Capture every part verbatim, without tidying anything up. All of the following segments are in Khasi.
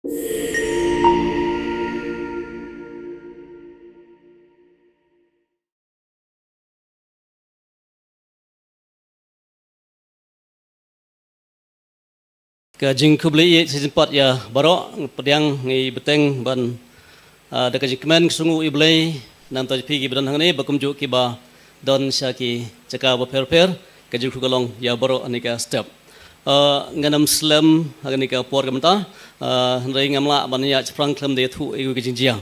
Ka jingkhublei ïa ka jingpynim ïa baroh, pdiang ngi bteng ban, ah, da ka jingkmen ka sngi U Blei, namar jong phi kiba don hangne, ba kumjuh kiba don sha ki jaka bapher bapher, ka jingkyrkhu ka long ïa baroh ha kane ka step. Ah, ngan ym slem ha kane ka por ka mynta, ah, hynrei ngam lah ban ïaid shaphrang khlem da ïathuh ïa ka jingjia.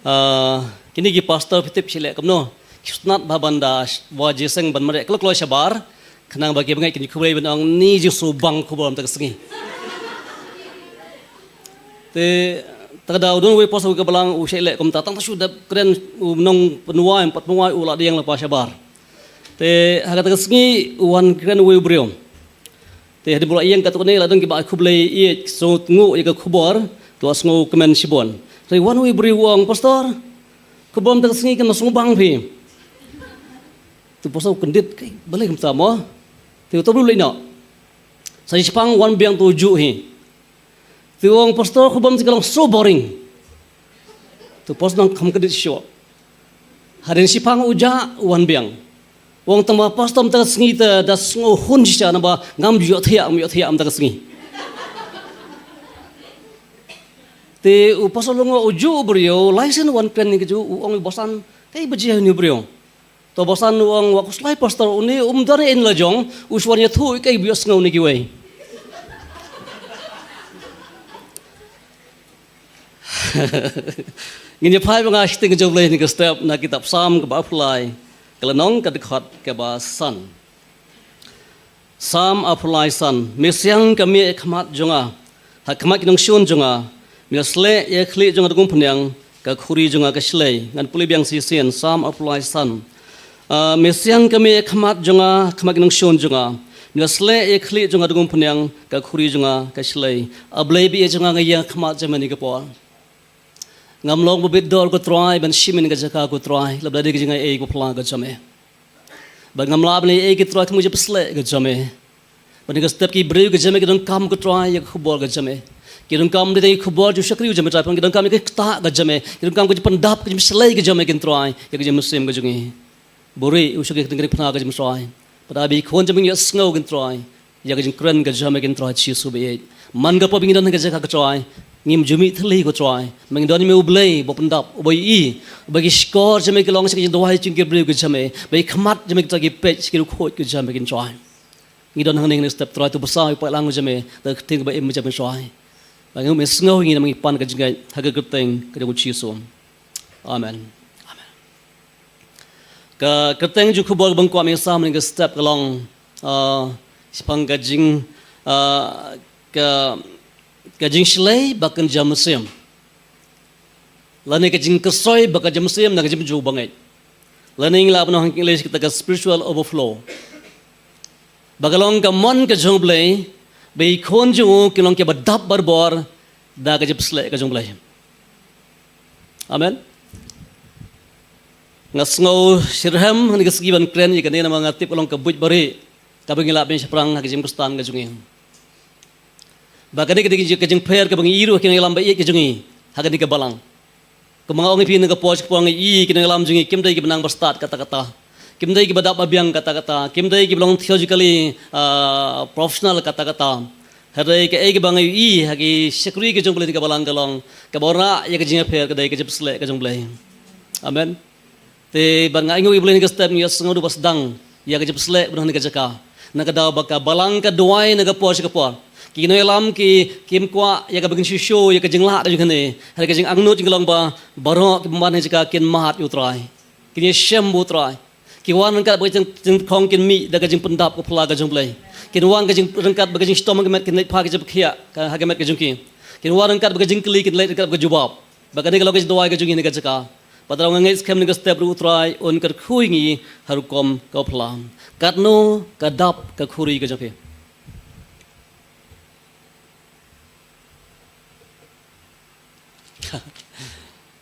Ah, kine ki pastor phi tip shi leh kumno. Ki sngewtynnat bha ban da sh-, wa jingïaseng ban mareh kloi kloi shabar. Khnang ba ki bangeit kin ïakhublei ban ong ni jingsngewbang khubor mynta ka sngi. Te, ta ka daw don uwei u pastor ka balang u shait leh kumta, tang ta shu dep kren u nongpynwai, ym pat pynwai u la dei ïa la pa shabar. Te, ha kata ka sngi u wan kren uwei u briew. Te hadien ba u la ïeng katto katne la don kiba ai khublei ïeit, sngewthuh ïa ka khubor, te u la sngewkmen shibun. Te wan uwei u briew u ong, "Pastor, khubor mynta ka sngi kan sngewbang phi." Te u pastor u kyndit, "Kaei, balei kumta mo?" Te uta u briew u leit noh. Sa shiphang wan biang uta u juh hi. Te u ong, "Pastor, khubor mynta ka long so boring." Te u pastor u nang kham kyndit shuh. Hadien shiphang u jah u wan biang. U ong, "Tang ba pastor mynta ka sngi te da sngewhun shisha, naba ngam ju ïohthiah, ngam ïohthiah mynta ka sngi." Te u pastor lyngngoh u juh u briew, lai sien wan kren ïa kajuh, u ong ïa u basan, "Kaei ba jia ïa une u briew?" Te u basan u ong, "Wa khuslai pastor, une um don ei ei la jong, u shu wan ïathuh ïa kaei ba u ïohsngew na kiwei." Ngin ïa phai ba nga shiteng ka jong U Blei ha kane ka step na ka kitab Salm kaba arphew lai, ka lynnong, ka dkhot kaba san. Salm arphew lai san. Me siang ka miej ha khmat jong nga, ha khmat ki nongshun jong nga. Me la sleh ïa ka khlieh jong nga da ka umphniang, ka khuri jong nga ka shlei. Ngan pule biang shisien, Salm arphew lai san. Ah, me siang ka miej ha khmat jong nga, ha khmat ki nongshun jong nga. Me la sleh ïa ka khlieh jong nga da ka umphniang, ka khuri jong nga ka shlei. A Blei ba ïeit jong nga, nga ïeng ha khmat jong me ha kane ka por. Ngam long ba bit dor ko Trai ban shim ïa kane ka jaka ko Trai, lada dei ka jingai ei ko Pla ka jong me. Bad ngam lah ban ïai ei ko Trai, thmu ïa ka jingpynshlur ka jong me. Bad ha kane ka step ki briew ka jong me ki donkam ko Trai ïa ka khubor ka jong me. Ki donkam dei tang ïa ka khubor jong u shakri jong me Trai, ki donkam ïa ka ktah ka jong me. Ki donkam ka jingpyndap, ka jingpynshlur ka jong me ko Trai, ïa ka jingmynsiem ka jong ngi. Buhrieh u shakri ka jingpynkhreh ka jong me Trai. Bad haba i khun jong me ngi ïohsngew ko Trai ïa ka jingkren ka jong me ko Trai Jisu ba ïeit. Man ka por ba ngi don ha kane ka jaka ko Trai, ngim ju mih thylli ko Trai. Ba ngi don ïa me U Blei uba pyndap, uba ïohi, uba ki shkor jong me ki long sha ka jingduwai jong ki briew ka jong me. Ba ki khmat jong me ko Trai ki peit sha ki riewkhuid ka jong me ko Trai. Ngi don hangne ha kane ka step Trai, to bsa ïa u paidlang ka jong me da ka ktien kaba im ka jong me Trai. Ba ngi, me sngew ïa ngi namar ngi pan ka jingngeit ha ka kyrteng ka jong u Jisu. Amen. Amen. Ka kyrteng jong ka khubor kaba nga kwah ban ïasam ha kane ka step ka long, ah, shaphang ka jing, ah, ka, ka jingshlei bad ka jingmynsiem. Lane ka jingkyrsoi bad ka jingmynsiem na ka jingpynjur bangeit. Lane ngi lah ban ong ha ka English kata ka spiritual overflow. Ba ka long ka mon ka jong U Blei, ba ki khun jong u kin long kiba dap barabor da ka jingpynshlur ka jong U Blei. Amen. Nga sngew shitrhem ha kane ka sngi ban kren ïa kane namar nga tip ka long ka buit barieh kaba ngi lah ban shaphrang ha ka jingpyrshang ka jong ngi. Ba kane ka dei ka jingpher kaba ngi ïohi ruh ha ki nongïalam ba ïeit ka jong ngi ha kane ka balang. Kumba nga ong ïa phi na ka por sha ka por, ngi ïohi ki nongïalam jong ngi kim dei kiba nang ba stad katta katta. Kim dei kiba dap ba biang katta katta. Kim dei kiba long theologically, ah, professional katta katta. Hynrei kaei kaba nga ïohi ha ki shakri ka jong U Blei ha kane ka balang ka long kaba wanrah ïa ka jingïapher ka dei ka jingpynshlur ka jong U Blei. Amen. Te bad nga ainguh ïa U Blei ha kane ka step ngi ïohsngew da ba sdang ïa ka jingpynshlur ba don ha kane ka jaka. Na ka daw ba ka balang ka duwai na ka por sha ka por. Ki nongïalam ki, kim kwah ïa kaba kin shisha ïa ka jinglah ka jong kane. Hynrei ka jingangnud jong ki long ba baroh ki bym wan ha kane ka jaka kin mad ïa U Trai, kin ïashem bad U Trai. Ki wan ryngkat bad ka jing, jingkhong kin mih da ka jingpyndap ka pla ka jong U Blei. Kin wan ka jing, ryngkat bad ka jingshitom ha ka met, kin leit phai ka jingpynkhiah ka, ha ka met ka jong ki. Kin wan ryngkat bad ka jingkylli, kin leit ryngkat bad ka jubab. Ba kane ka long ka jingduwai ka jong ngi ha kane ka jaka. Bad tang nga ngeit skhem ha kane ka step ruh U Trai un kyrkhu ïa ngi ha rukom ka pla. Katno ka dap ka khuri ka jong phi?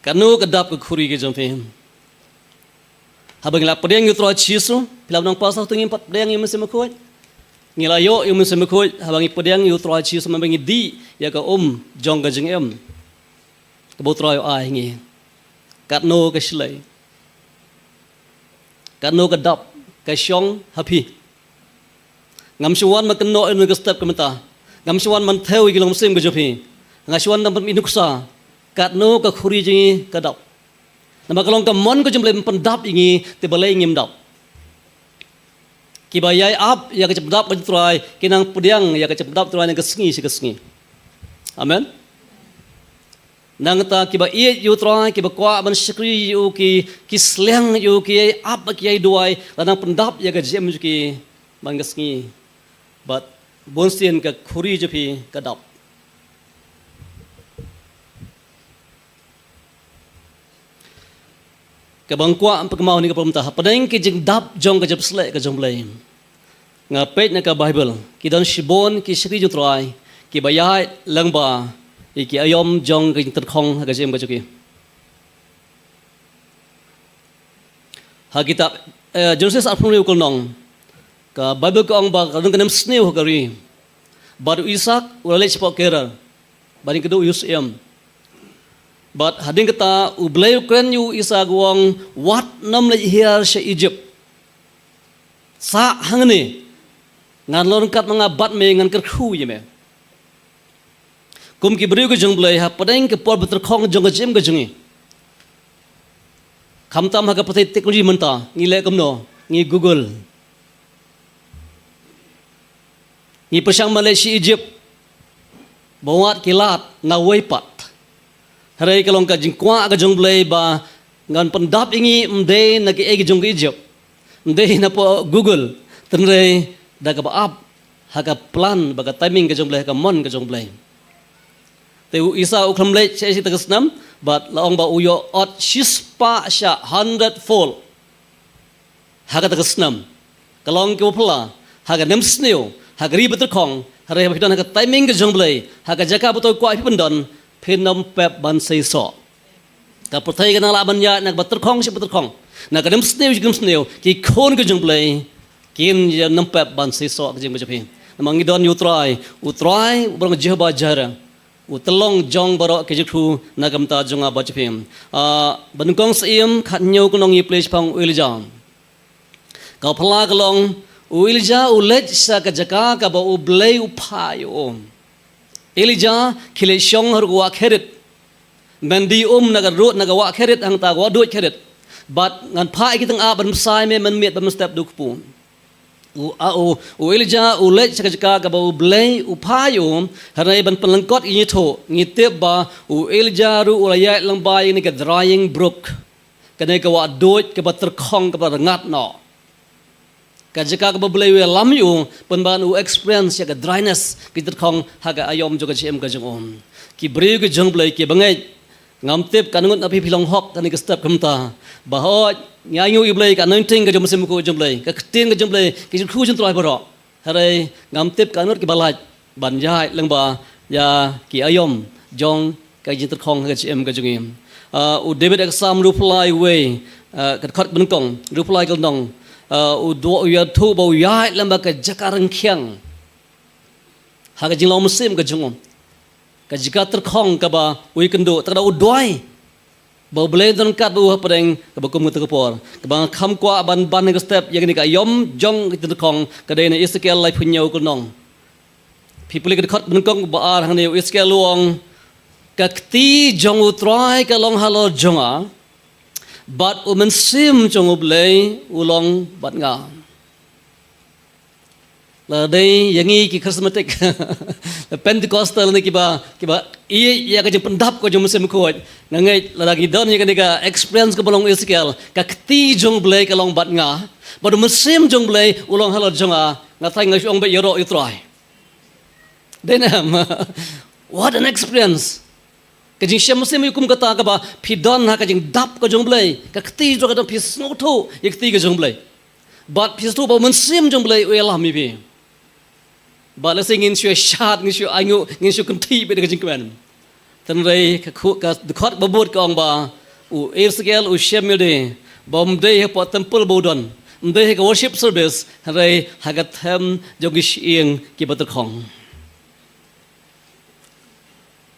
Katno ka dap ka khuri ka jong phi? Haba ngi la pdiang ïa U Trai Jisu, phi lah ban ong, "Pastor, to ngim pat pdiang ïa U Mynsiem Bakhuid." Ngi la ïoh ïa u Mynsiem Bakhuid haba ngi pdiang ïa u Trai Jisu, namar ba ngi dih ïa ka um jong ka jingim kaba u Trai u ai ha ngi. Katno ka shlei, katno ka dap ka shong ha phi. Ngam shu wan ban kynnoh ïa ka step ka mynta. Ngam shu wan ban thew ïa ki long mynsiem ka jong phi. Nga shu wan ban pynmih nuksa katno ka khuri jong ngi ka dap. Namar ka long ka mon ka jong U Blei ban pyndap ïa ngi, te balei ngim dap? Kiba ïai ap ïa ka jingpyndap ka jong u Trai ki nang pdiang ïa ka jingpyndap u Trai na ka sngi sha ka sngi. Amen. Nangta kiba ïeit ïa u Trai, kiba kwah ban shakri ïa u, ki, ki sliang ïa u, ki ïai ap, ki ïai duwai, la nang pyndap ïa ka jingim jong ki man ka sngi. Bad bunsien ka khuri jong phi ka dap. Kaba nga kwah ban pynkynmaw ha kane ka por mynta, hapdeng ka jingdap jong ka jingpynshlur ka jong U Blei, nga peit na ka Baibl, ki don shibun ki shakri jong u Trai kiba ïaid lyngba ïa ki aïom jong ka jingtyrkhong ha ka jingim ka jong ki. Ha kitab, eh, Genesis arphew hynriew, ka lynnong, ka Baibl ka ong ba ka don ka nemsniew ha ka ri. Bad u Isak u la leit shapoh Gerar ban ïakynduh ïa u syiem. Bad hadien kata U Blei u kren ïa u Isak, u ong, wat nym leit hiar sha Ijipt. Sah hangne, ngan long ryngkat ma nga bad me, ngan kyrkhu ïa me. Kum ki briew ka jong U Blei, hapdeng ka por ba tyrkhong jong ka jingim ka jong ngi, khamtam ha ka pyrthei teknoloji mynta, ngi leh kumno? Ngi Google. Ngi pyrshang ban leit sha Ijipt, ba wad ki lad nawei pat. Hynrei ka long ka jingkwah ka jong U Blei ba ngan pyndap ïa ngi, ym dei na kiei ki jong ka Ijipt, ym dei napoh Google, hynrei da kaba ap ha ka plan bad ka timing ka jong U Blei, ha ka mon ka jong U Blei. Te u Isak u khlem leit sha shi ta ka snem, bad la ong ba u ïoh ot shispah shah, hundred fold. Ha kata ka snem, ka long kaba phylla ha ka nemsniew, ha ka ri ba tyrkhong, hynrei haba phi don ha ka timing ka jong U Blei, ha ka jaka ba u Trai u kwah phi ban don, phin ym pep ban seisoh. Ka pyrthei ka nang lah ban ïaid na kaba tyrkhong sha kaba tyrkhong, na ka nemsniew sha ka nemsniew, ki khun ka jong U Blei kin ïa nym pep ban seisoh ha ka jingim ka jong phi. Namar ngi don ïa u Trai, u Trai uba long Jehovah Jireh, u tyllong jong baroh ki jingkyrkhu na ka bynta jong nga bad jong phi. Ah, ba nyngkong Syiem khathynñiew, ka lynnong, ngi pule shaphang u Elijah. Ka phylla ka long, u Elijah u leit sha ka jaka kaba U Blei u phah ïa u. Elijah, khie leit shong ha ruh ka wah Kherit. Men die um na ka ruh, na ka wah Kherit, hangta ka wah duid Kherit. Bad ngan phah ïa ki tyngab ban bsa ïa me, men miet bad men step da u kpu. U, a, u, u Elijah u leit sha ka jaka kaba U Blei u phah ïa u, hynrei ban pynlyngkot ïa ngi, to ngi tip ba u Elijah ruh u la ïaid lyngba ïa kane ka drying brook, kane ka wah duid kaba tyrkhong, kaba rngat noh. Ka jaka kaba U Blei u ïalam ïa u, pynban u experience ïa ka dryness, ka tyrkhong ha ka aïom jong ka jingim ka jong u. Ki briew ka jong U Blei kiba ngeit, ngam tip katno ngut na phi phi long hok ha kane ka step ka mynta. Ba hooid, ngi ainguh ïa U Blei, ka anointing ka jong U Mynsiem Bakhuid jong U Blei, ka ktien ka jong U Blei, ka jingkyrkhu jong u Trai baroh. Hynrei ngam tip katno ngut kiba lah ban ïaid lyngba ïa ki aïom jong ka jingtyrkhong ha ka jingim ka jong ngi. Ah, u David ha ka Salm arphew lai, wei, ah, ka dkhot ba nyngkong, arphew lai, ka lynnong, ah, u duwai, u ïathuh ba u ïaid lyngba ka jaka rangkhiang ha ka jinglong mynsiem ka jong u, ka jaka tyrkhong kaba u ïakynduh. Te ka da u duwai ba U Blei un don ryngkat bad u hapdeng kaba kum kata ka por. Kaba nga kham kwah ban ban ha ka step ïa kane ka aïom jong ka jingtyrkhong, ka dei na Esekiel laiphew hynñiew, ka lynnong. Phi pule ka dkhot ba nyngkong, ba ar, hangne u Esekiel u ong, ka kti jong u Trai ka long halor jong nga, bad u Mynsiem jong U Blei u long bad nga. Lada dei ïa ngi ki charismatic, Pentecostal ne kiba, kiba ïeit ïa ka jingpyndap ka jong U Mynsiem Bakhuid, nga ngeit lada ngi don ïa kane ka experience kaba long Esekiel, ka kti jong U Blei ka long bad nga, bad u Mynsiem jong U Blei u long halor jong nga, nga tharai nga shu ong beit ïaroh ïa u Trai. Dei ne em? What an experience. Ka jingshem mynsiem kum kata kaba phi don ha ka jingdap ka jong U Blei, ka kti jong ka dang, phi sngewthuh ïa ka kti ka jong U Blei. Bad phi sngewthuh ba u Mynsiem jong U Blei u ïalam ïa phi. Bad lehse ngin shu shad, ngin shu ainguh, ngin shu kynthih beit da ka jingkmen. Hynrei ka khu-, ka dkhot ba bud ka ong ba u Esekiel u shem ïalade ba um dei hapoh temple ba u don, Ym dei ha ka worship service, hynrei ha ka them jong ki shyieng kiba tyrkhong.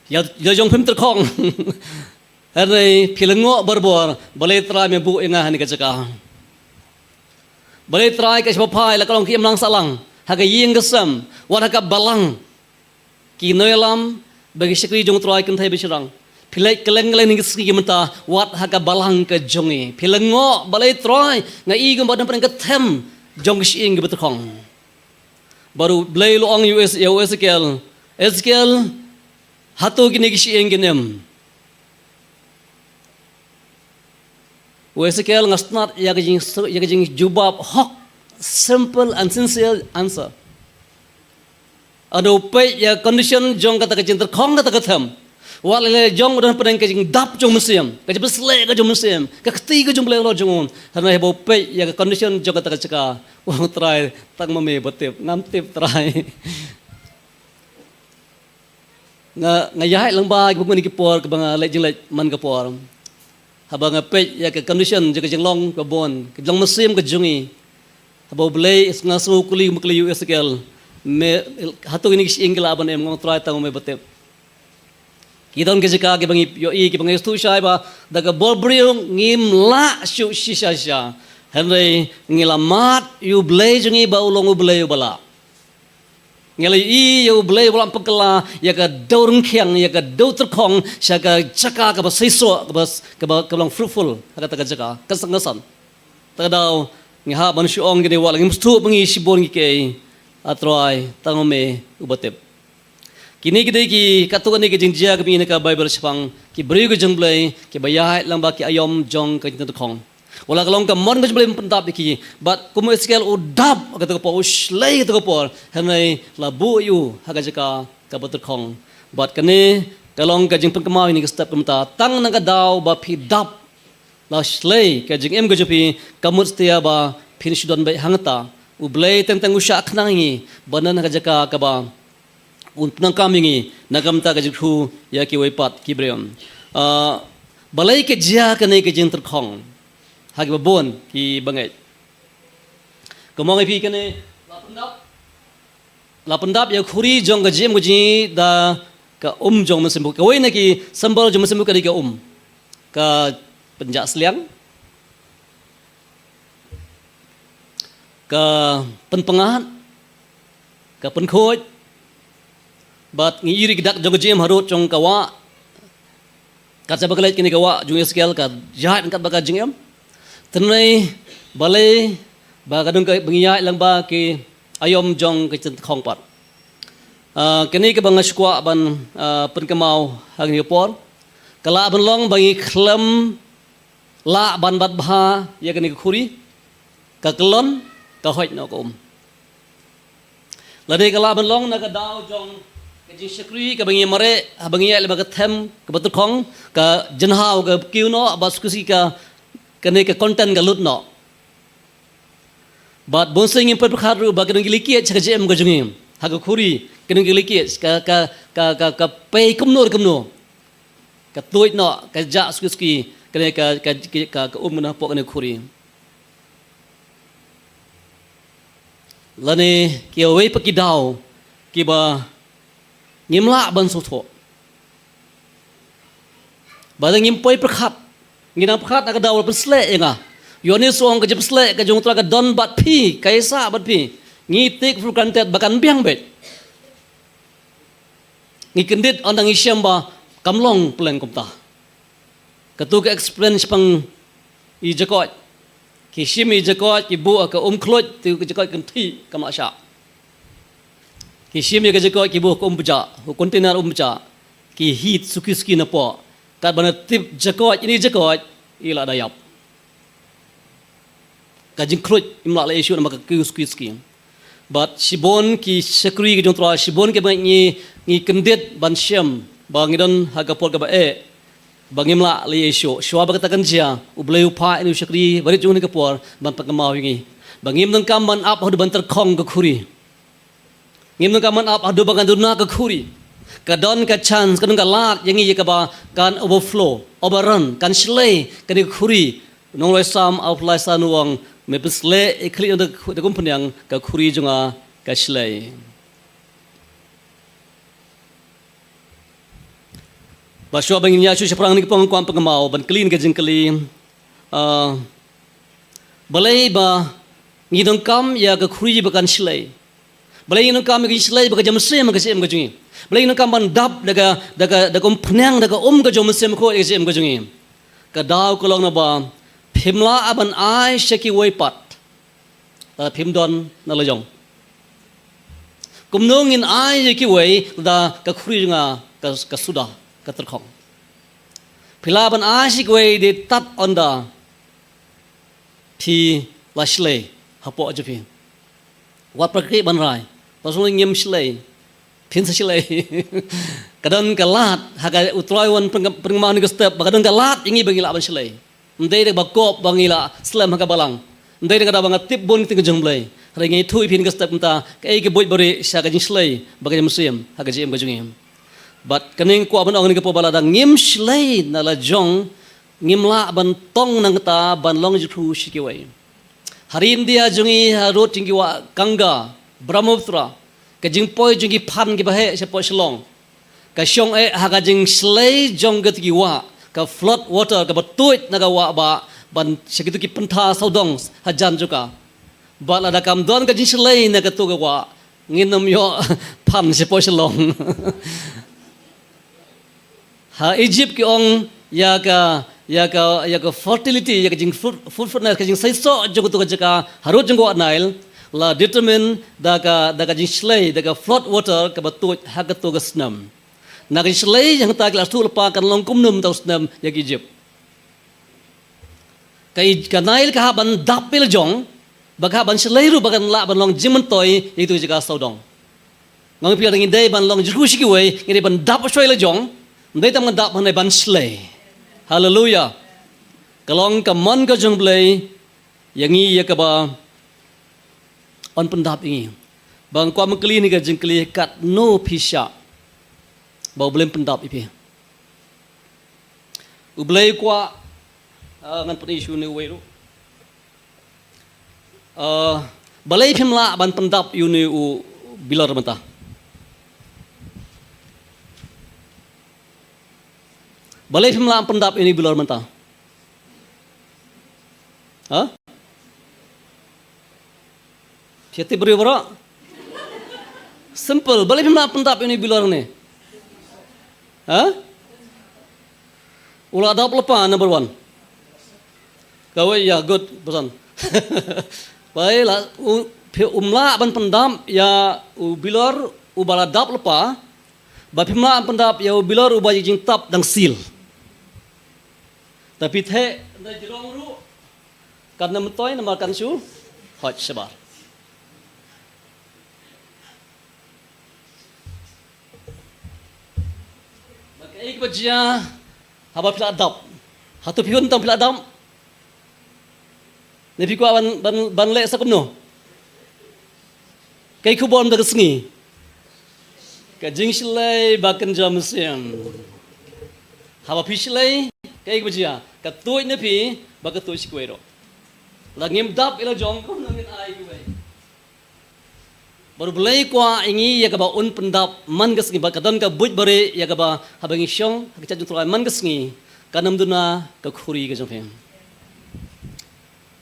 Ïa, ïa jong phim tyrkhong. Hynrei phi lyngngoh barabor, balei Trai me buh ïa nga ha kane ka jaka. Balei Trai ka shaba phai la ka long ki imlang sahlang, ha ka ïing ka sem, wat ha ka balang. Ki nongïalam bad ki shakri jong Trai kynthei bad shynrang. Phi leit kylleng kylleng ha kine ki sngi ki mynta, wat ha ka balang ka jong ngi. Phi lyngngoh, balei Trai, nga i kumba don pdeng ka them jong ki shyieng kiba tyrkhong. Bad U Blei u la ong ïa u Es-, ïa u Esekiel, Esekiel, hato kine ki shyieng kin im? U Esekiel, nga sngewtynnat ïa ka jing, ïa ka jingjubab hok, simple and sincere answer. Haba u peit ïa ka condition jong kata ka jingtyrkhong kata ka them, wat lei lei jong u don pdeng ka jingdap jong u Mynsiem, ka jingpynsleh ka jong u Mynsiem, ka kti ka jong U Blei halor jong u. Hynrei haba u peit ïa ka condition jong kata ka jaka, u ong, Trai, tang ma me ba tip, ngam tip, Trai. Nga, nga ïaid lyngba kiba bun ki por kaba nga leit jingleit man ka por. Haba nga peit ïa ka condition jong ka jinglong kaba bun, ka jinglong mynsiem ka jong ngi. Haba U Blei, nga sngew kylli, nga kylli ïa u Esekiel, me, hato kine ki shyieng ki lah ban im? U ong, Trai, tang ma me ba tip. Ki don ki jaka kiba ngi ïohi, kiba ngi sngewthuh shai ba da ka bor briew ngim lah shuh shisha shisha. Hynrei ngi la mad ïa U Blei jong ngi ba u long U Blei uba lah. Ngi la ïohi ïa U Blei uba lah ban pynkylla ïa ka dewryngkhiang, ïa ka dewtyrkhong sha ka jaka kaba seisoh, kaba, kaba, kaba long fruitful ha kata ka jaka. Ka seng ka san. Kata ka daw ngi hap ban shu ong kine, wat la ngim sngewthuh ba ngi shibun ngi kiei, ah Trai, tang ma me uba tip. Kine ki dei ki, katto katne ki jingjia kiba ngi ïohi na ka Baibl shaphang ki briew ki jong U Blei kiba ïaid lyngba ki aïom jong ka jingtyrkhong. Wat la ka long ka mon ka jong U Blei ban pyndap ïa ki. Bad kum u Esekiel u dap ha kata ka por, u shlei ha kata ka por, hynrei la buh ïa u ha ka jaka kaba tyrkhong. Bad kane ka long ka jingpynkynmaw ïa ngi ka step ka mynta. Tang na ka daw ba phi dap, la shlei ka jingim ka jong phi, kam mut satia ba phin shu don beit hangta. U Blei teng teng u shah khnang ïa ngi ban don ha ka jaka kaba un pyndonkam ïa ngi na ka bynta ka jingkyrkhu ïa kiwei pat ki briew. Ah, balei ka jia kane ka jingtyrkhong ha kiba bun kiba ngeit? Kumba nga ong ïa phi, kane la pyndap, la pyndap ïa ka khuri jong ka jingim ka jong ngi da ka um jong u Mynsiem Bakhuid. Kawei na ki symbol jong u Mynsiem Bakhuid ka dei ka um. Ka pynjah sliang, ka pynpyngngad, ka pynkhuid. Bad ngi ïohi ruh ki dak jong ka jingim harud jong ka wah. Katba ka leit kane ka wah jong u Esekiel ka ïaid ryngkat bad ka jingim. Te hynrei balei ba ka don kaba ngi ïaid lyngba ki aïom jong ka jingtyrkhong pat? Ah, kane kaba nga sngewkwah ban, ah, pynkynmaw ha kane ka por. Ka lah ban long ba ngi khlem lah ban bat bha ïa kane ka khuri, ka kyllon, ka hoit noh ka um. Lane ka lah ban long na ka daw jong ka jingshakri kaba ngi mareh haba ngi ïaid lyngba ka them kaba tyrkhong, ka jinghaw ka kiew noh, bad suki suki ka, kane ka content ka lut noh. Bad bunsien ngim poi pyrkhat ruh ba ka don ki leakage sha ka jingim ka jong ngi. Ha ka khuri ka don ki leakage, ka, ka, ka, ka, ka pei kumno re kumno. Ka tuid noh, ka jah suki suki, kane ka, ka, ka, ka, ka um na hapoh kane ka khuri. Lane kiwei pat ki daw kiba ngim lah ban sngewthuh. Ba lada ngim poi pyrkhat, ngi nang pyrkhat na ka daw ba la pynsleh ïa nga. Ïoannis u ong ka jingpynsleh ka jong U Trai ka don bad phi, ka ïasah bad phi. Ngi take for granted ba kan biang beit. Ngi kyndit ynda ngi shem ba kam long pleng kumta. Kato ka experience shaphang i jakoit. Ki shim i jakoit, ki buh ha ka um khluit, te ka jakoit ka kynthih, kam lah shah. Ki shim ïa ka jakoit, ki buh ha ka um bjah, ha u container um bjah. Ki hit suki suki napoh. Katba na tip jakoit, ine i jakoit i la da ïap. Ka jingkhluit im lah leh ïa shuh namar ka kiew suki suki. Bad shibun ki shakri ki jong U Trai, shibun kiba ngeit ngi, ngi kyndit ban shem ba ngi don ha ka por kaba eh, ba ngim lah leh ïa shuh. Shuwa ba kata kan jia, U Blei u phah ïa une u shakri barit jong une ha ka por ban pynkynmaw ïa ngi ba ngim donkam ban ap haduh ban tyrkhong ka khuri. Ngim donkam ban ap haduh ba kan duna ka khuri. Ka don ka chance, ka don ka lad ïa ngi ïa kaba kan overflow, overrun, kan shlei kane ka khuri. U nongrwai Salm arphew lai san u ong, Me pynsleh ïa khlieh da, da kum pynïang, ka khuri jong nga ka shlei. Ba shuwa ba ngin ïa shu shaphrang kane ka por, kwah pynkynmaw ban kylli kane ka jingkylli. Ah, balei ba ngi donkam ïa ka khuri ba kan shlei? Balei ngi donkam ïa ka jingshlei bad ka jingmynsiem ha ka jingim ka jong ngi? Balei ngi donkam ban dap da ka, da ka, da ka um pynïang, da ka um ka jong u Mynsiem Bakhuid ha ka jingim ka jong ngi? Ka daw ka long naba phim lah ban ai sha kiwei pat lada phim don na la jong. Kumno ngin ai ïa kiwei lada ka khuri jong nga ka, ka suda, ka tyrkhong? Phi lah ban ai sha kiwei dei tad ynda phi la shlei hapoh jong phi. Wat prakri ban rai. Pasal ngim shlei, phin sa shlei. Ka don ka lad ha ka, U Trai u wan pyrkhat, pyrkhat ha kane ka step ba ka don ka lad ïa ngi ba ngi lah ban shlei. Ym dei da ba kop ba ngi lah slem ha ka balang. Ym dei da kata ba nga tip bun ka ktien ka jong U Blei. Hynrei nga ïathuh ïa phi ha kane ka step mynta kaei ka buit ba rieh sha ka jingshlei bad ka jingmynsiem ha ka jingim ka jong ngi. Bad kane nga kwah ban ong ha kane ka por ba lada ngim shlei na la jong, ngim lah ban tong nangta ban long jingkyrkhu sha kiwei. Ha ri India jong ngi, ha rud jong ki wah Ganga, Brahmaputra, ka jingpoi jong ki phan kiba heh shapoh Shillong ka shong eh ha ka jingshlei jong kito ki wah, ka flood water kaba tuid na ka wah ba ban sha kito ki pyntha sawdong hajan jong ka. Bad lada kam don ka jingshlei na kato ka wah, ngin ym ïoh phan shapoh Shillong. Ha Egypt ki ong ïa ka, ïa ka, ïa ka fertility, ïa ka jing fruit-, fruitfulness, ka jingseisoh jong kato ka jaka ha rud jong ka wah Nile la determine da ka, da ka jingshlei, da ka flood water kaba tuid ha kato ka snem. Na ka jingshlei hangta ki la shu lypa kan long kumno mynta u snem ïa ki Egypt. Ka, ka Nile ka hap ban dap ïa la jong, ba ka hap ban shlei ruh ba kan lah ban long jingmyntoi ïa kito ki jaka sawdong. Nga ong ïa phi, lada ngi dei ban long jingkyrkhu sha kiwei, ngi dei ban dap shuwa ïa la jong. Ym dei tang ban dap, hynrei ban shlei. Haleluya. Ka long ka mon ka jong U Blei ïa ngi ïa kaba un pyndap ïa ngi. Ba nga kwah ban kylli kane ka jingkylli, katno phi shah ba U Blei un pyndap ïa phi? U Blei u kwah, ah, ngan pyni shuh ïa une uwei ruh. Ah, balei phim lah ban pyndap ïa une u bilor mynta? Balei phim lah ban pyndap ïa une u bilor mynta? Ha? Phi tip briew baroh? Simple, balei phim lah pyndap ïa une u bilor ne? Ha? U la dap lypa, number one. Kawei, ya, good person. Balei la, u, phi, um lah ban pyndap ïa u bilor uba la dap lypa, ba phim lah ban pyndap ïa u bilor uba ïa jingtap dang sil. Te phi theh, ynda jrong ruh kan ym myntoi namar kan shu hoit shabar. Ba kaei kaba jia haba phi la dap? Hato phi hun tang phi la dap? Ne phi kwah ban, ban, ban leh sa kumno? Kaei ka khubor mynta ka sngi? Ka jingshlei ba kynja mynsiem. Haba phi shlei, kaei kaba jia? Ka tuid na phi bad ka tuid sha kiwei ruh. La ngim dap ïa la jong, kumno ngin ai kiwei? Bad U Blei u kwah ïa ngi ïa kaba un pyndap man ka sngi, bad ka don ka buit ba rieh ïa kaba haba ngi shong ha ka jaka jong U Trai man ka sngi, kan ym duna ka khuri ka jong phi.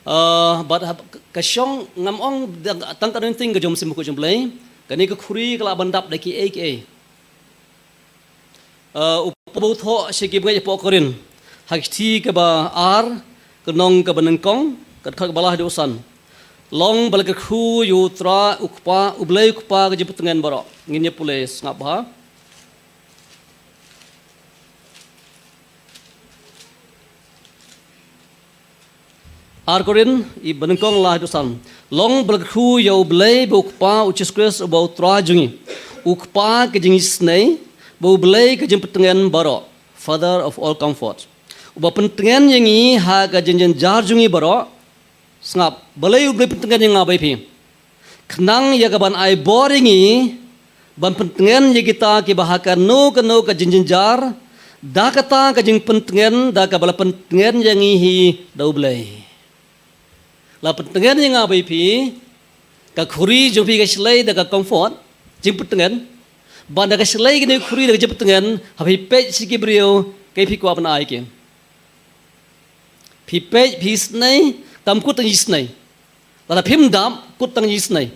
Ah, bad hab-, ka shong, ngam ong dang, tang ka anointing ka jong u Mynsiem Bakhuid jong U Blei, kane ka khuri ka lah ban dap da kiei kiei. Ah, u Paul u thoh sha ki bangeit hapoh Korinth, ha ka shithi kaba ar, ka lynnong kaba nyngkong, ka dkhot kaba lai haduh san. Long ba la kyrkhu ïa U Trai, U Kpa, U Blei U Kpa ka jingpyntngen baroh. Ngin ïa pule sngap bha. Ar Korinth, i ba nyngkong, lai haduh san. Long ba la kyrkhu ïa U Blei ba U Kpa U Jisu Khrist uba U Trai jong ngi. U Kpa ka jingisynei, bad U Blei ka jingpyntngen baroh. Father of all comfort. Uba pyntngen ïa ngi ha ka jingjynjar jong ngi baroh. Sngap, balei U Blei pyntngen ïa nga bad ïa phi? Khnang ïa kaban ai bor ïa ngi ban pyntngen ïa kita kiba ha kano kano ka jingjynjar, da kata ka jingpyntngen da kaba la pyntngen ïa ngi hi da U Blei. La pyntngen ïa nga bad phi, ka khuri jong phi ka shlei da ka comfort, jingpyntngen. Bad da ka shlei kane ka khuri da ka jingpyntngen, haba phi peit sha ki briew, kaei phi kwah ban ai ki. Phi peit, phi snei, tam kut tang isnei. Lada phim dap, kut tang isnei.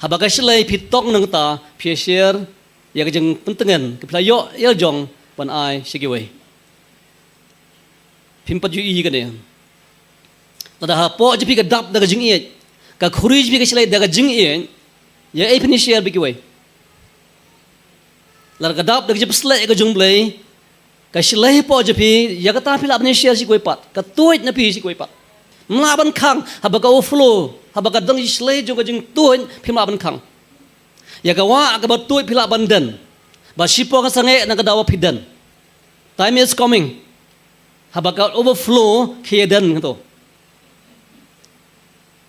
Haba ka shlei phi tong nangta, phi share ïa ka jingpyntngen, ka phi la ïoh ïa jong ban ai sha kiwei. Phim pat ju i kane. Lada hapoh jong phi ka dap da ka jingïeit, ka khuri jong phi ka shlei da ka jingïeit, ïa ei phin share bad kiwei. Lada ka dap da ka jingpysleh ka jong U Blei, ka shlei hapoh jong phi, ïa kata phi lah ban share sha kiwei pat, ka tuid na phi sha kiwei pat. Phim lah ban khang, haba ka overflow, haba ka dang shlei jong ka jingtuid, phim lah ban khang. Ïa ka wah kaba tuid phi lah ban den. Bad shipor ka sangeh na ka daw ba phi den. Time is coming. Haba ka overflow khie den kato.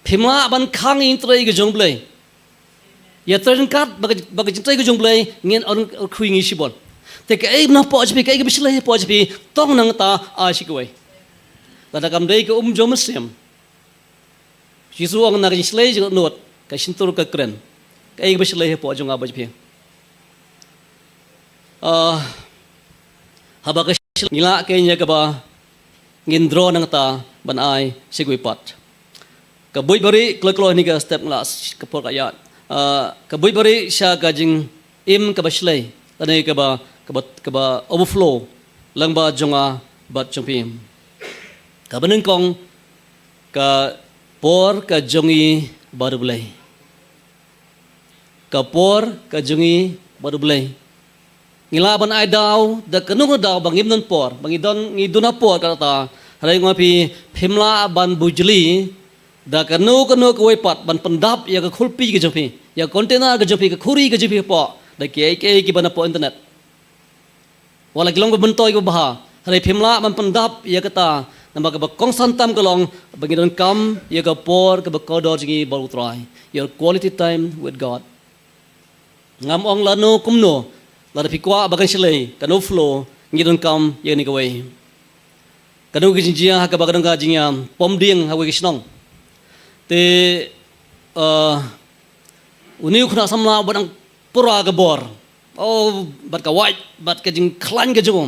Phim lah ban khang ïa ka jingtrei ka jong U Blei. Ïa trei ryngkat bad ka, bad ka jingtrei ka jong U Blei ngin ong khui ngi shibun. Te kaei ba na hapoh jong phi, kaei kaba shlei hapoh jong phi, tong nangta ai sha kiwei. Lada kam dei ka um jong u Mynsiem. Jisu ong na ka jingshlei jong ka dohnud, ka shyntur ka kren. Kaei kaba shlei hapoh jong nga bad jong phi. Ah, haba ka shlei ngi lah keiñ ïa kaba ngin draw nangta ban ai sha kiwei pat. Ka buit barieh, kloi kloi kane ka step ngi lah ka por ka ïaid. Ah, ka buit barieh sha ka jingim kaba shlei, lane kaba, kaba, kaba overflow lyngba jong nga bad jong phi. Kaba nyngkong, ka por ka jong ngi bad U Blei. Ka por ka jong ngi bad U Blei. Ngi lah ban ai daw da kano kano daw ba ngim don por, ba ngi don, ngi duna por kata. Hynrei nga phi, phim lah ban bujli da kano kano kawei pat ban pyndap ïa ka khulpi ka jong phi, ïa ka container ka jong phi, ka khuri ka jong phi hapoh da kiei kiei kiba na poh internet. Wat la ki long ba myntoi kiba bha, hynrei phim lah ban pyndap ïa kata, namar kaba kongsan tam ka long ba ngi donkam ïa ka por kaba kordor jong ngi bad U Trai, your quality time with God. Ngam ong lano kumno, lada phi kwah ba kan shlei, kan overflow, ngi donkam ïa kane kawei. Kano ka jingjia ha kaba ka dang ka jingïapom dieng ha kawei ka shnong. Te, eh, une u khynnah samla ba dang pura ka bor. Oh, bad ka wait, bad ka jingkhlaiñ ka jong u.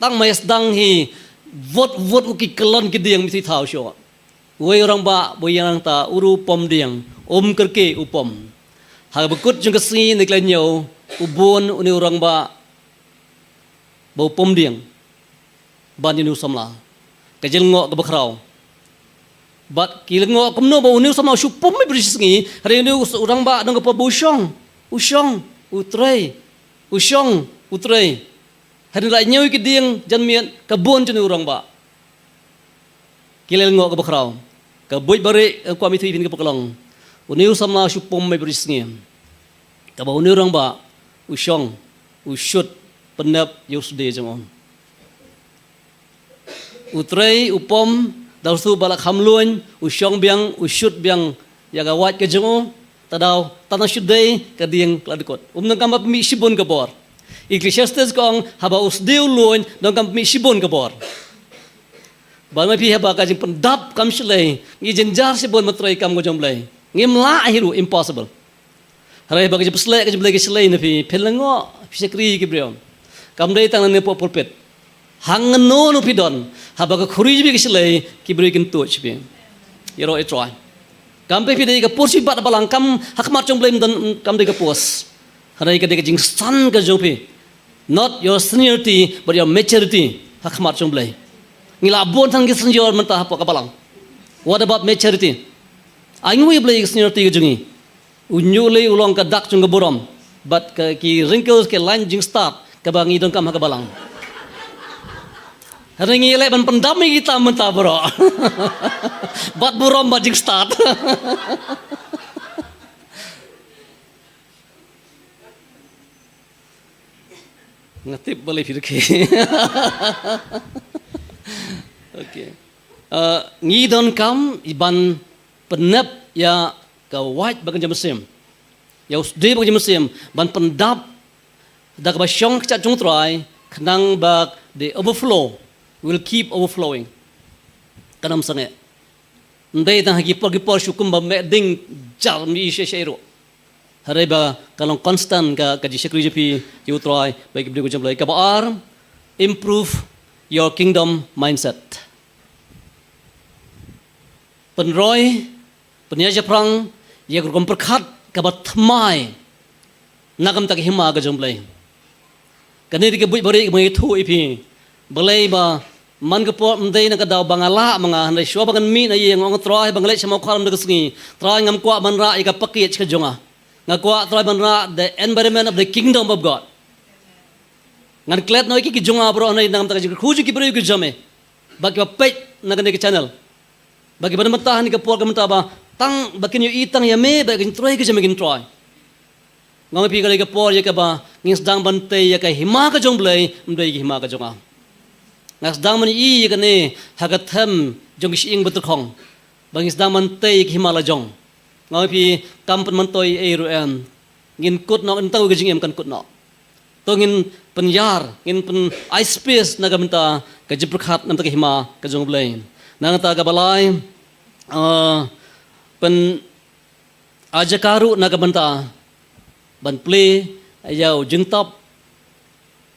Tang ma ïa sdang hi, vot vot u ki kyllon ki dieng, mih sha thaw shuh. Uwei u rangbah ba ïeng nangta u ruh u pom dieng, um kyrkieh u pom. Ha kaba kut jong ka sngi na ka khlei hynñiew, u bun une u rangbah ba u pom dieng ban ïa une u samla. Ka jinglyngngoh kaba khraw. Bad ki lyngngoh kumno ba une u samla u shu pom beit bad shi sngi, hynrei une u rangbah dang ka por ba u shong, u shong, u trei, u shong, u trei. Hynrei la hynñiew ki dieng janmiet ka bun jong une u rangbah. Ki lyngngoh kaba khraw. Ka buit barieh, eh, kwah mih thui phin ka por ka long. Une u samla u shu pom beit bad shi sngi. Kaba une u rangbah u shong, u shut, pynnep ïa u sdie jong u. U trei, u pom, da u shu ba la kham luiñ, u shong biang, u shut biang ïa ka wait ka jong u, ta daw, tang shu dei ka dieng ka la dkut. Um donkam ba pynmih shibun ka bor. Ecclesiastes ka ong, haba u sdie u luiñ, donkam pynmih shibun ka bor. Bad ma phi haba ka jingpyndap kam shlei, ngi jynjar shibun ban trei kam ka jong U Blei. Ngim lah hi ruh, impossible. Hynrei haba ka jingpysleh ka jong U Blei ka shlei na phi, phin lyngngoh, phi shakri ki briew. Kam dei tang na ne poh pulpit. Hangno phi don, haba ka khuri jong phi ka shlei, ki briew kin tuid sha phi. Ïaroh ïathuh. Kam phi dei ka post phi bat ha balang, kam ha khmat jong U Blei ym don, kam dei ka post. Hynrei ka dei ka jingsan ka jong phi. Not your seniority, but your maturity. Ha khmat jong U Blei. Ngi la bun tang ki senior mynta hapoh ka balang. What about maturity? Ai ngui U Blei ka seniority ka jong ngi. U ñiuh lei u long ka dak jong ka burom. Bad ka ki wrinkles ki lain jingstad kaba ngi donkam ha ka balang. Hynrei ngi leh ban pyndam ïa kita mynta baroh. Bad burom bad jingstad. Nga tip balei phi rkhie. Okay. Uh, ngi donkam ban pynnep ïa ka wait ba ka jingmynsiem. Ïa u sdie ba ka jingmynsiem ban pyndap da kaba shong kjat jong U Trai khnang ba the overflow will keep overflowing. Kan ym sangeh. Ym dei tang ha ki por ki por shu kumba meh ding jar ym i sha sha i ruh. Hynrei ba ka long constant ka, ka jingshakri jong phi ïa u Trai bad ki briew ka jong U Blei. Kaba ar, improve your kingdom mindset. Pynroi, pynïashaphrang ïa ka rukom pyrkhat kaba thymmai na ka bynta ka hima ka jong U Blei. Kane dei ka buit barieh kaba ngi ïathuh ïa phi. Balei ba man ka por ym dei na ka daw ba nga lah ma nga, hynrei shuwa ba ngan mih na ïing nga ong, Trai, ba nga leit sha Mawkhar mynta ka sngi, Trai, ngam kwah ban rah ïa ka package ka jong nga. Nga kwah, Trai, ban rah the environment of the kingdom of God. Ngan klet noh ïa ki, ki jong nga baroh, hynrei na ka bynta ka jingkyrkhu jong ki briew ki jong me, ba kiba peit na kane ka channel, ba kiba na bynta ha kane ka por ka mynta, ba tang ba kin ïohi tang ïa me bad ka jingtrei ka jong me, ko Trai. Nga ong ïa phi, ka dei ka por ïa kaba ngin sdang ban tei ïa ka hima ka jong U Blei, ym dei ïa ka hima ka jong nga. Nga sdang ban ïohi ïa kane ha ka them jong ki shyieng batyrkhong. Ba ngin sdang ban tei ïa ka hima la jong. Nga ong ïa phi, kam pynmyntoi ei ruh em. Ngin kut noh, ngin tang ïa ka jingim kan kut noh. To ngin pynïar, ngin pynai space na ka bynta ka jingpyrkhat na ka bynta ka hima ka jong U Blei. Na ka bynta kaba lai, eh, pyn- ai jaka ruh na ka bynta ban plie ïa u jingtap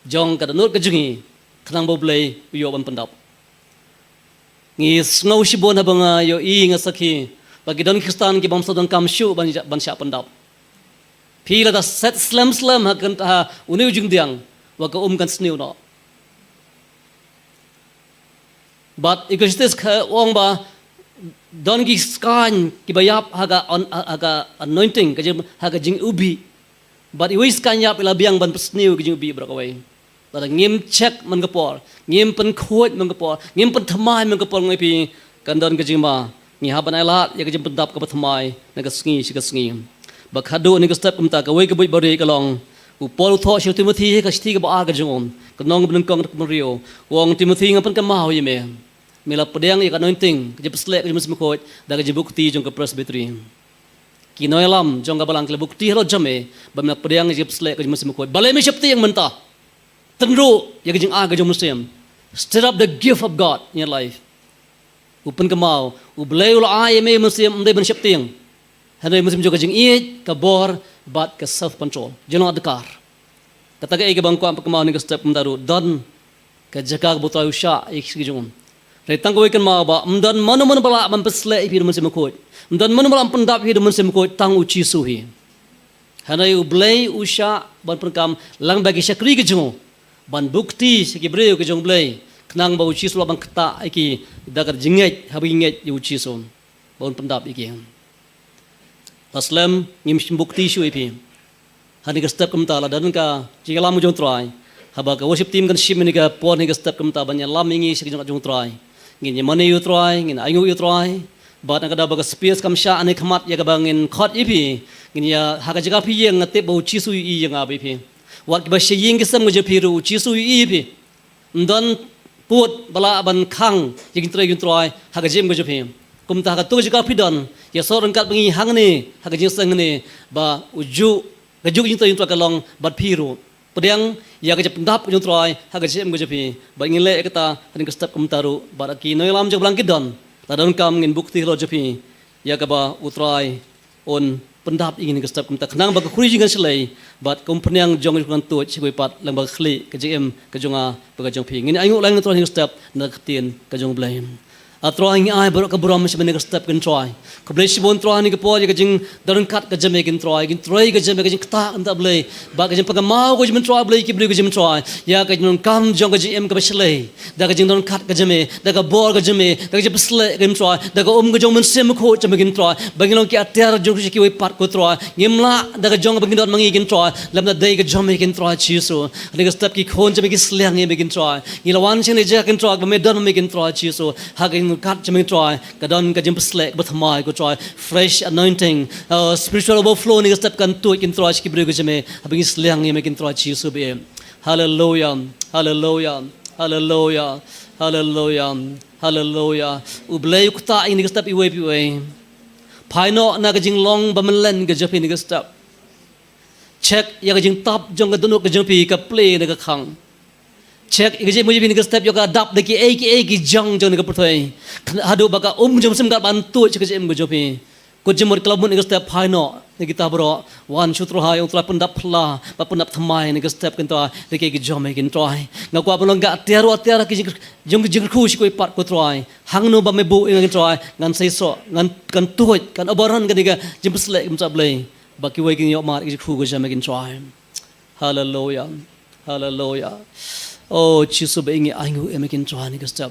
jong ka dohnud ka jong ngi, khnang ba U Blei u ïoh ban pyndap. Ngi sngew shibun haba nga ïohi, nga sakhi ba ki don Khristan ki bym sngewdonkam shuh ban, ban shah pyndap. Phi lada set slem slem ha kynta ha une u jingdiang, wat ka um kan sniew noh. Bad Ecclesiastes ka ong ba don ki skaiñ kiba ïap ha ka on-, ha ka anointing, ka jing, ha ka jingïohi. Bad iwei i skaiñ ïap i la biang ban pynsniew ka jingïohi baroh kawei. Lada ngim check man ka por, ngim pynkhuid man ka por, ngim pynthymmai man ka por, nga ong ïa phi, kan don ka jingma. Ngi hap ban ailad ïa ka jingpyndap kaba thymmai na ka sngi sha ka sngi. Bad haduh kane ka step ka bynta, kawei ka buit barieh ka long, u Paul u thoh sha u Timothi ha ka shithi kaba ar ka jong u, ka lynnong kaba nyngkong, ka dkhot kaba hynriew. U ong, Timothi, nga pynkynmaw ïa me, me la pdiang ïa ka anointing, ka jingpynshlur ka jong U Mynsiem Bakhuid da ka jingbukti jong ka presbytery. Ki nongïalam jong ka balang ki la bukti halor jong me ba me la pdiang ïa ka jingpynshlur ka jong U Mynsiem Bakhuid. Balei me sheptieng mynta? Tynruh ïa ka jingai ka jong U Mynsiem. Stir up the gift of God in your life. U pynkynmaw, U Blei u la ai ïa me U Mynsiem, ym dei ban sheptieng. Hynrei U Mynsiem jong ka jingïeit, ka bor bad ka self control. Jong la dkar. Kata kaei kaba nga kwah pynkynmaw ha kane ka step ka bynta ruh, don ka jaka kaba U Trai u shah ïa ki sngi jong u. Hynrei tang kawei kynmaw ba ym don mano mano ba lah ban pynshlur ïa phi da U Mynsiem Bakhuid. Ym don mano ba lah ban pyndap ïa phi da U Mynsiem Bakhuid, tang U Jisu hi. Hynrei U Blei u shah ban pyndonkam lang bad ki shakri ki jong u ban bukti sha ki briew ki jong U Blei, khnang ba U Jisu u lah ban ktah ïa ki da ka jingngeit, haba ki ngeit ïa U Jisu, ba un pyndap ïa ki. La slem, ngim shym bukti shuh ïa phi. Ha kane ka step ka bynta, la don ka jingïalam ka jong U Trai, haba ka worship team kan shim ïa kane ka por, ha kane ka step ka bynta ban ïalam ïa ngi sha ka jingïalam jong U Trai. Ngin ïamane ïa U Trai, ngin ainguh ïa U Trai. Bad na ka daw ba ka space kam shah ha kane ka khmat ïa kaba ngin khot ïa phi, ngin ïa, ha ka jaka phi ïeng, nga tip ba U Jisu u ïohi ïa nga bad ïa phi. Wat kiba sha ïing ki sem ka jong phi ruh, U Jisu u ïohi ïa phi. Ym don pud ba lah ban khang ïa ka jingtrei jong U Trai ha ka jingim ka jong phi. Kumta ha katto ka jaka phi don, ïasoh ryngkat bad ngi hangne ha ka jingïaseng hangne, ba u juh, ka juh ka jingtrei jong U Trai ka long bad phi ruh. Pdiang ïa ka jingpyndap ka jong U Trai ha ka jingim ka jong phi. Bad ngin leh ïa kata ha kane ka step ka bynta ruh, bad ha ki nongïalam jong ka balang ki don, la donkam, ngin bukti halor jong phi ïa kaba U Trai un pyndap ïa ngi ha kane ka step ka bynta, khnang ba ka khuri jong ngi kan shlei bad ka umphniang jong ngi kan tuid sha kiwei pat, lyngba ka khlieh ka jingim ka jong nga bad ka jong phi. Ngin ainguh lang ïa U Trai ha kane ka step na ka ktien ka jong U Blei. A Trai, ngi ai baroh ka burom sha me ha kane ka step, ko Trai. Khublei shibun Trai ha kane ka por ïa ka jingdon ryngkat ka jong me, ko Trai, ka jingtrei ka jong me, ka jingktah ka jong U Blei, bad ka jingpynkynmaw ka jong me, Trai Blei, ki briew ka jong me, Trai, ïa ka jingdonkam jong ka jingim kaba shlei da ka jingdon ryngkat ka jong me, da ka bor ka jong me, da ka jingpynshlur ka jong me, Trai, da ka um ka jong U Mynsiem Bakhuid jong me, ko Trai, ba ngin long ki atiar jong ki, sha kiwei pat, ko Trai. Ngim lah da ka jong kaba ngin don ma ngi, ko Trai, lymda dei ka jong me, ko Trai Jisu. Ha kane ka step ki khun jong me ki sliang ïa me, ko Trai. Ngi la wan sha kane ka jaka, ko Trai, kaba me don ma me, ko Trai Jisu. Ha ka jingkat jong me, ko Trai, ka don ka jingpynshlur kaba thymmai, ko Trai. Fresh anointing, uh, spiritual overflow ha kane ka step kan tuid, ko Trai, sha ki briew ka jong me, haba ngi sliang ïa me, ko Trai Jisu bad. Haleluia, haleluia, haleluia, haleluia, haleluia. U Blei u ktah ïa ngi ha kane ka step iwei pa iwei. Phai noh na ka jinglong ba mynlen ka jong phi ha kane ka step. Check ïa ka jingtap jong ka dohnud ka jong phi, ka plie ne ka khang. Check ïa ka jingim jong phi ha kane ka step, ïoh ka dap da kiei kiei ki jong jong kane ka pyrthei. Haduh ba ka um jong phi ym kat ban tuid sha ka jingim ka jong phi. Kut jingmut, ka la mut ha kane ka step, phai noh na kita baroh. Wan sha U Trai, U Trai pyndap pla, ba pyndap thymmai ha kane ka step, ko Trai, da kiei kiei ki jong me, ko Trai. Nga kwah ban long ka atiar atiar ki jing, jong ki jingkyrkhu sha kiwei pat, ko Trai. Hangno ba me buh ïa nga, ko Trai, ngan seisoh, ngan, ngan tuid, ngan abaran kane ka jingpynshlur kum sa Blei. Ba kiwei kin ïoh mad ïa ka jingkyrkhu ka jong me, ko Trai. Haleluya. Haleluya. O Jisu, ba ngi ainguh ïa me, ko Trai, ha kane ka step.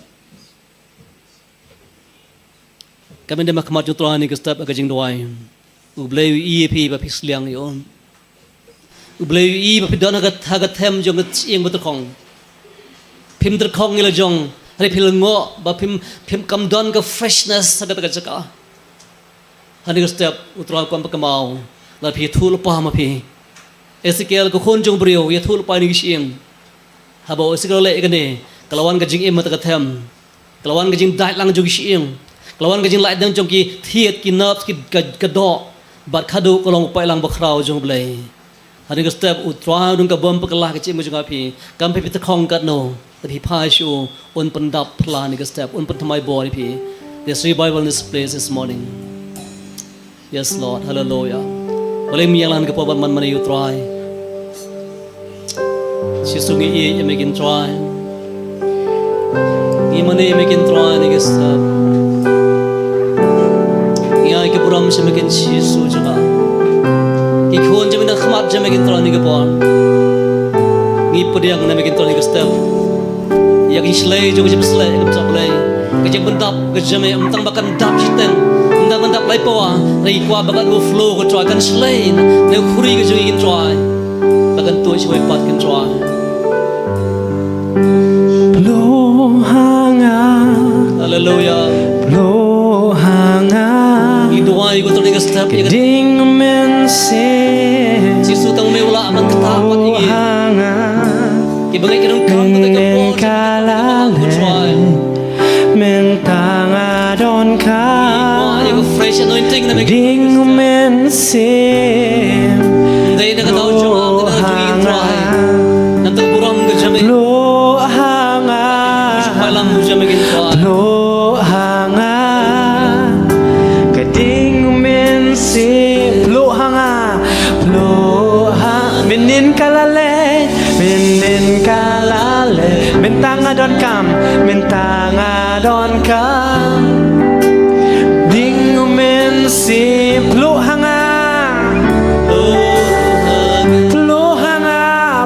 Ka mynta ma khmat jong U Trai ha kane ka step ka jingduwai. U Blei u ïohi ïa phi ba phi sliang ïa u. U Blei u ïohi ba phi don ha ka, ha ka them jong ka jingim ba tyrkhong. Phim tyrkhong ïa la jong, hynrei phi la ngoh ba phim, phim kam don ka freshness ha kata ka jaka. Ha kane ka step U Trai u kwah ban pynkynmaw, lada phi ïathuh lypa ma phi. Esekiel, ka khun jong u briew, ïathuh lypa ïa kane ka jingim. Haba u Esekiel u leh ïa kane, ka la wan ka jingim ha kata ka them. Ka la wan ka jingdait lang jong ka jingim. Ka la wan ka jinglaitdem jong ki thied, ki nerves, ki, ka, ka doh. Bad ka dei ka long u paidlang bakhraw jong U Blei. Ha kane ka step U Trai u dang kwah ban pynkylla ka jingim jong phi. Kam phi phi tyrkhong katno, lada phi phai sha u, un pyndap pla ha kane ka step, un pynthymmai bor ïa phi. There's revival in this place this morning. Yes, Lord. Hallelujah. Balei ngim ïalang ha kane ka por ban man mane ïa U Trai? Jisu, ngi ïeit ïa me, ko Trai. Ngi mane ïa me, ko Trai, ha kane ka step. Ngi ai ka burom sha me, ko Jisu jong nga. Ki khun jong me na khmat jong me, ko Trai, ha kane ka por. Ngi pdiang na me, ko Trai, ha kane ka step. Ïa ka jingshlei jong ka jingpynshlur, ïa ka jingpynshlur. Ka jingpyndap ka jong me, ym tang ba kan dap shiteng, ym tang ba kan dap lai pawa, hynrei ngi kwah ba kan overflow, ko Trai, kan shlei na ka khuri ka jong ngi, ko Trai. Ba kan tuid sha kiwei pat, ko Trai. Pynlong ha nga. Haleluya. Pynlong ha nga. Ngi duwai, ko Trai, ha kane ka step, ïa ka ding mynsiem. Jisu, tang me u lah ban ktah pat ïa ngi. Pynlong ha nga. Kiba ngeit ki donkam, mynta ka por, mynta nga donkam. Fresh anointing na me. Ding mynsiem. Dei na ka daw jong nga, na ka daw jong ngi, Trai. Nangta ka burom ka jong me. Pynlong ha nga. Pynlong ha nga. Ka ding mynsiem. Pynlong ha nga. Pynlong ha. Mynnin ka la leit. Mynnin ka la leit. Mynta nga donkam. Mynta nga donkam. Ding mynsiem. Pynlong ha nga. Pynlong ha nga.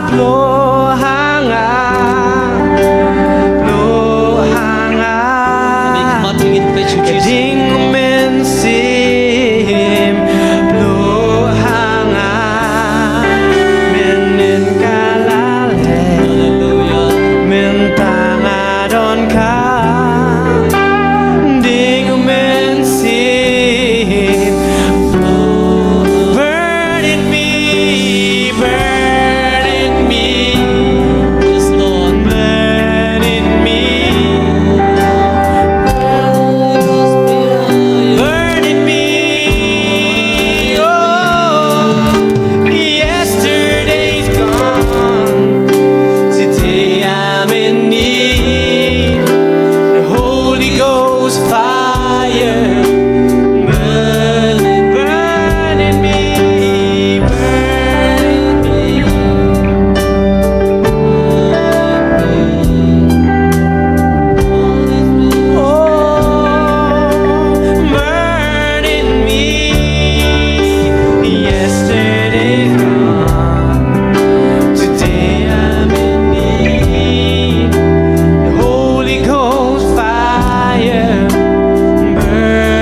Pynlong ha nga. Pynlong ha nga. Ka ding mynsiem. Pynlong ha nga. Mynnin ka la leit. Mynta nga donkam. Ding mynsiem. Burn in me, burn in me. Yes, Lord. Burn in me. Burn in me. Oh, yesterday's gone. Today I'm in need. The Holy Ghost fire. Burn, burn in me, burn in me. Oh, burn in me. Yesterday's gone. Today I'm in need. The Holy Ghost fire. Burn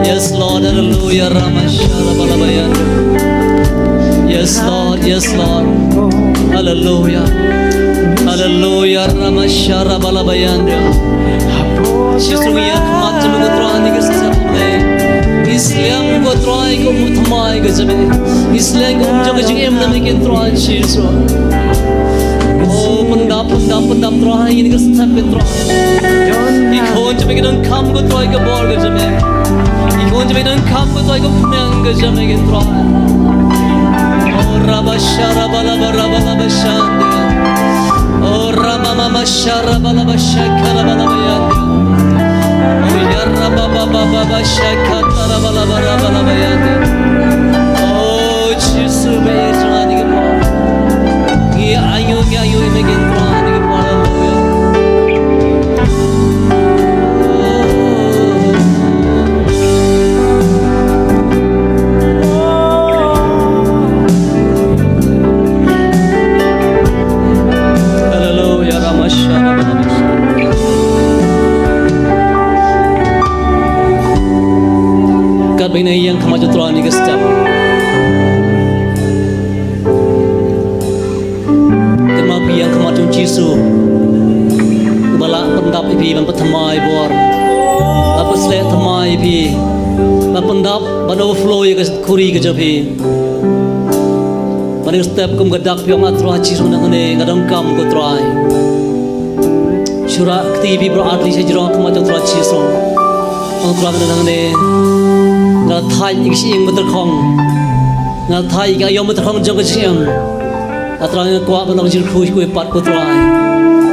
Yes, Lord, hallelujah, Ramashara Balabayanda. Yes, Lord, yes, Lord. Hallelujah. Hallelujah, Ramashara Balabayanda. Jisu, ngi ïakhmat jong me ko Trai ha kane ka step. Ngi slem ko Trai kum u thymmai ka jong me. Ngi slem ko um jong ka jingim na me ko Trai Jisu. Oh, pyndap, pyndap, pyndap Trai ha kane ka step ko Trai. Ki khun jong me ki donkam ko Trai ka bor ka jong me. Ki khun jong me ki donkam ko Trai ka phniang ka jong me ko Trai. Oh, Rabashara Balaba Rabalaba Shande. Oh, Ramamama Shara Balaba Shakara Balaba Yande. Oh, Yarababa Baba Shakata Rabalaba Rabalaba Yande. Oh, Jisu, me ïa jong nga ha kane ka por. Ngi ïa ainguh, ngi ïa ainguh ïa me ko Trai ha kane ka por. Haleluya. Haleluya, Ramashara. Katba ngin ïeng khmat jong u Trai ha kane ka step. Kynmaw phi ïeng khmat jong u Jisu. Uba lah pyndap ïa phi ban pynthymmai bor. Ban pynshlei thymmai ïa phi. Ban pyndap, ban overflow ïa ka khuri ka jong phi. Ban ïeng step kum ka dak phi ong, A Trai Jisu, nangne nga donkam ko Trai. Shu rah kti ïa phi baroh artylli sha jrong khmat jong u Trai Jisu. Ong, Trai, nangne nga la thait ïa ka shyieng ba tyrkhong. Nga la thait ïa ka aïom ba tyrkhong jong ka jingim. A Trai, nga kwah ban long jingkyrkhu sha kiwei pat ko Trai.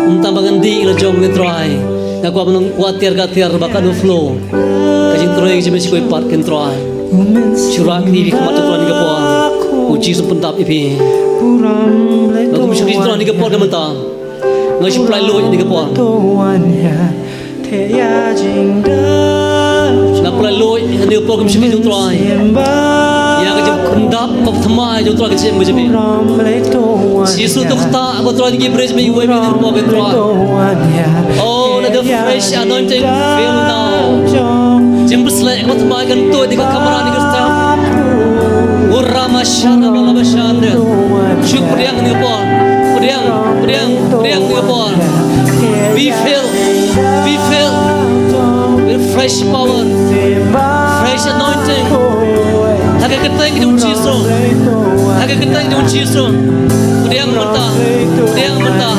Ym tang ba ngan dih la jong ko Trai. Nga kwah ban long uwei tiar ka tiar ba kan overflow ka jingtrei ka jingmih sha kiwei pat ko Trai. Shu rah kti ïa phi khmat jong u Trai ha kane ka por. U Jisu pyndap ïa phi. Ba kum shu kti jong u Trai ha kane ka por ka mynta. Nga shu pynlait luid ha kane ka por. Nga pynlait luid ha kane ka por kum shu kti jong u Trai. Ïa ka jingpyndap baptisma jong u Trai ka jingim ka jong phi. Jisu, to ktah ko Trai, ngi bret me iwei me ha kane ka por ko Trai. Oh, let the fresh anointing fill now. Jingpynshlei baptisma kan tuid ïa ka kamra ha kane ka step. Urama shana balaba shana. Shu pdiang ha kane ka por. Pdiang, pdiang, pdiang ha kane ka por. Be filled, be filled with fresh power, fresh anointing. Ha ka kyrteng jong u Jisu. Ha ka kyrteng jong u Jisu. Pdiang mynta, pdiang mynta.